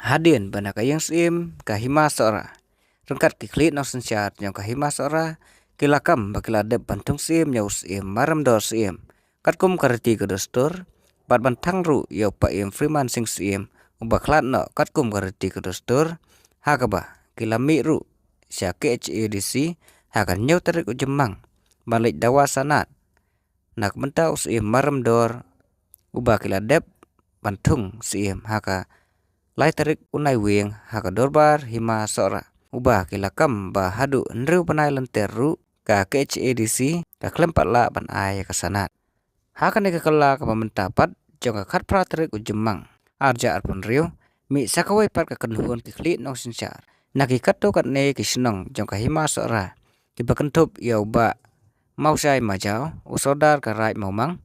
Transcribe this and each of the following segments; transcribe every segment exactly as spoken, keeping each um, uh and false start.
Hadien ba na ka ïing syiem ka Hima Sohra, ryngkat ki khlieh nongsynshar jong ka Hima Sohra ki la kam ba ki la dep ban thung syiem ïa u Syiem Maremdor Syiem katkum ka riti ka dustur, bad ban thang ruh ïa u Paiem Freeman Singh Syiem uba khlad noh katkum ka riti ka dustur, ha kaba ki la mih ruh sha K H A D C ha ka hynñiew tarik u Jymmang ban leit dawa sanad na ka bynta u Syiem Maremdor uba ki la dep ban thung syiem ha ka lai tarik u Naiwieng ha ka Dorbar Hima Sohra, uba ki la kam ba haduh hynriew bnai lynter ruh ka K H A D C ka khlem pat lah ban ai ïa ka sanad. Ha kane ka kylla kaba mynta pat jong ka khatphra tarik u Jymmang arhajar arphew hynriew, mih sa kawei pat ka kynhun ki khlieh nongsynshar na ki katto katne ki shnong jong ka Hima Sohra, kiba kynthup ïa u Bah Mawshai Majaw, u Sordar ka Raid Mawmang,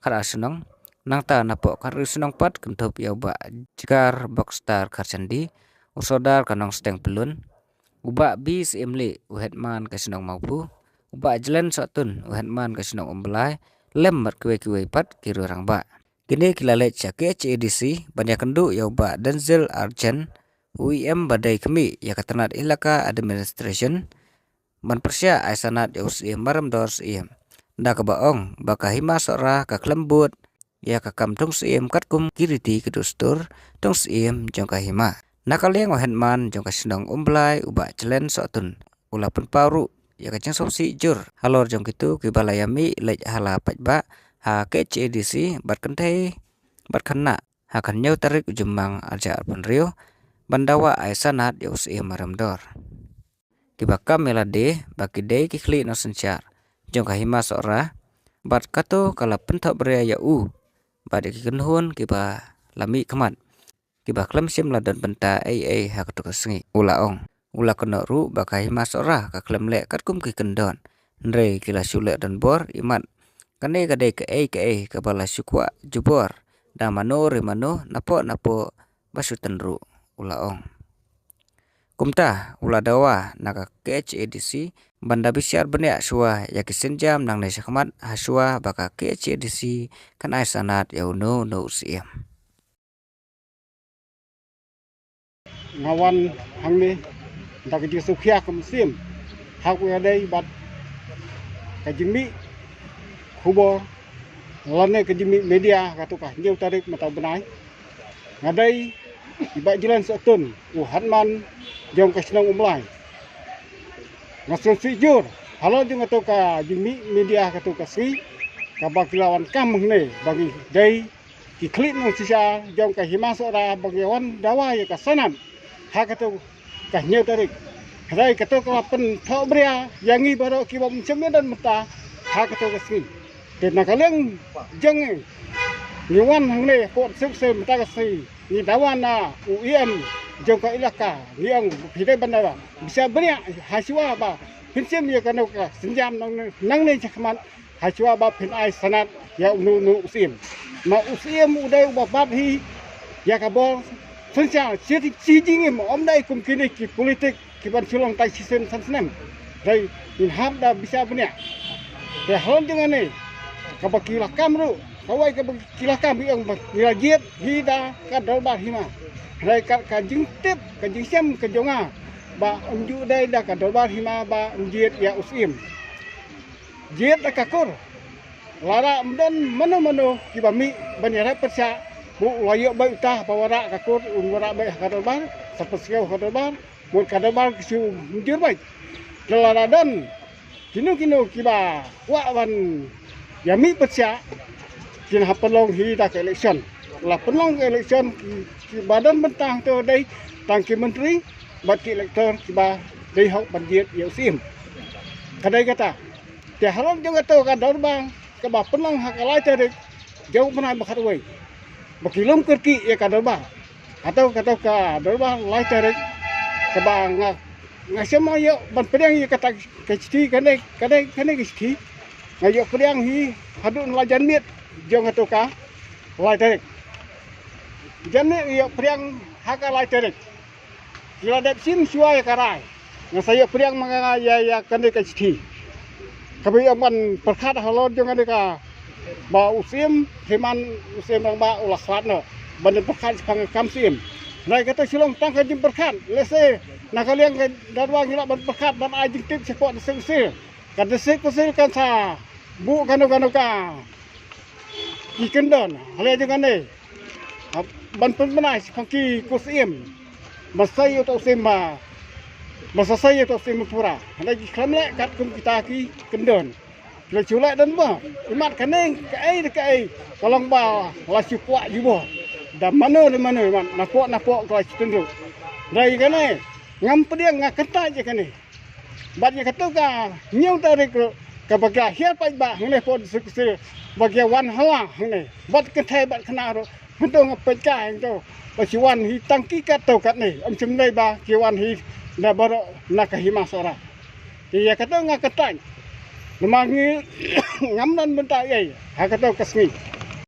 khatar shnong. Nangta napoh khatar shnong pat kynthup ïa u Bah Jgar Bokstar Kharchandi, u Sordar ka Nongsteng Pyllun, u Bah B Syiem Lieh, u Headman ka shnong Mawphu, u Bah Jlen Sohtun, u Headman ka shnong Umblai, lem bad kiwei kiwei pat ki riew rangbah. Kine ki la leit sha K H A D C ban ïakynduh ïa u Bah Denzil Arjen, u E M ba dei khmih ïa ka tnat Elaka Administration, ban pyrshah ai sanad ïa u Syiem Maremdor Syiem, da kaba ong ba ka Hima Sohra ka khlem bud ïa ka kam thung syiem katkum ki riti ki dustur thung syiem jong ka hima. Na ka liang u Headman jong ka shnong Umblai, u Bah Jlen Sohtun, u la pynpaw ruh ïa ka jingsngewsih jur halor jong kito kiba la ïamih leit ha la paidbah ha K H A D C bad kynthei bad khynnah ha ka hynñiew tarik u Jymmang arhajar arphew hynriew ban dawa ai sanad ïa u Syiem Maremdor. Kiba kam ïa lade ba ki dei ki khlieh nongsynshar jong ka Hima Sohra, bad kato ka la pynthohbria ïa u bad ïa ki kynhun kiba la mihkhmat, kiba khlem shym la don bynta ei ei ha kato ka sngi, u la ong. U la kynnoh ruh ba ka Hima Sohra ka khlem leh katkum ki kyndon, hynrei ki la shu leh donbor imat kane ka dei kaei kaei kaba la shu kwah jubor da mano re mano, napoh napoh ba shu tynruh, u la ong. Kumta u la dawa na ka K H A D C ban da bishar bniah shuwa ïa ki sienjam nangne shakhmat, ha shuwa ba ka K H A D C kan ai sanad ïa uno uno u syiem. Nga wan hangne da ka jingsngewkhia ka mynsiem ha kaba ïadei bad ka jingmih khubor lane ka jingmih media ha kato ka hynñiew tarik mynta u bnai. Nga dei i Bah Jlen Sohtun, u Headman jong ka shnong Umblai. Nga sngewsih jur halor jong kato ka jingmih media ha kato ka sngi, kaba ki la wan kam hangne ba ngi dei ki khlieh nongsynshar jong ka Hima Sohra ba ngi wan dawa ïa ka sanad ha kato ka hynñiew tarik. Hynrei kato ka la pynthohbria ïa ngi baroh kiba ym shym don bynta ha kato ka sngi. Te na ka liang jong ngi, ngi wan hangne hapoh suk se mynta ka sngi, ngi dawa na u E M jong ka elaka, ngi ong phi dei ban dawa. Bishar bniah ha shuwa ba phin shim ïa kano ka sienjam nangne shakhmat, ha shuwa ba phin ai sanad ïa uno uno u syiem. Ma u syiem u dei uba bat hi ïa ka bor synshar shi, shi jingim, ym dei kum kine ki politik kiban shu long tai shisien san snem. Dei ngin hap da bishar bniah. Te halor jong kane kaba ki la kam ruh, kawei kaba ki la kam ruh ïa ba ngi la jied hi da ka dorbar hima. Hynrei ka, ka jingtip, ka jingshem ka jong nga ba ym ju dei da ka dorbar hima ba ym jied ïa u syiem. Jied da ka kur. Lada ym don mano mano kiba mih ban ïarap pyrshah, u la ïoh beit uta ba wanrah ka kur, un wanrah beit ha ka dorbar, sa pyrshah ha ka dorbar, mut ka dorbar ki shu mynjur beit. Te lada don kino kino kiba kwah ban ïamih pyrshah, kin hap pynlong hi da ka election. La pynlong ka election, ki, kiba don bynta hangto dei tang ki myntri bad ki elector kiba dei hok ban jied ïa u syiem. Ka dei kata. Te halor jong kato ka dorbar kaba pynlong ha ka lai tarik jong u bnai ba khatwei, ba ki lum kyrkieh ïa ka dorbar. Hato kato ka dorbar lai tarik kaba nga, nga shem ïoh ban pdiang ïa kata ka shithi, kane, kane, kane ka shithi nga ïoh pdiang hi haduh na la janmiet jong kato ka lai tarik. Janmiet nga ïoh pdiang ha ka lai tarik. Ki la dep shim shuwa ïa ka rai. Nga sa ïoh pdiang ma nga ïa, ïa kane ka shithi. Kaba ïoh ban pyrkhat halor jong kane kaba u syiem, Hima, u syiem rangbah u la khlad noh. ban pyrkhat shaphang ka kam Syiem. Hynrei kato shilong tang ka jingpyrkhat, lehse na ka liang ka Dadwang ngi lah ban pyrkhat ban ai jingtip shapoh District Council. Ka District Council kan sa buh kano kano ka ki kyndon ha liang jong kane, ban pynbna shaphang ki khun Syiem. Ban sa ïoh uto u Syiem ba, ban sa ïoh uto u Syiem ba pura. Hynrei ki khlem leh katkum kita ki kyndon. Ki la shu leh don ba, imat kane kaei da kaei ka long ba la shu kwah jubor da mano da mano, imat napoh napoh ka la shu tynjuh. Hynrei kane ngam pdiang, nga kyntait ïa kane. Bad ïa kato ka hynñiew tarik ruh kaba ki la hiar paidbah hangne hapoh District Council, ba ki wan hala hangne bad kynthei bad khynnah ruh. Hangto nga peit kai hangto ba ki wan hi tang ki katto katne, ym shym dei ba ki wan hi na baroh na ka Hima Sohra. Te ïa kato nga kyntait. Namar ngi ngam don bynta ei ha kato ka sngi.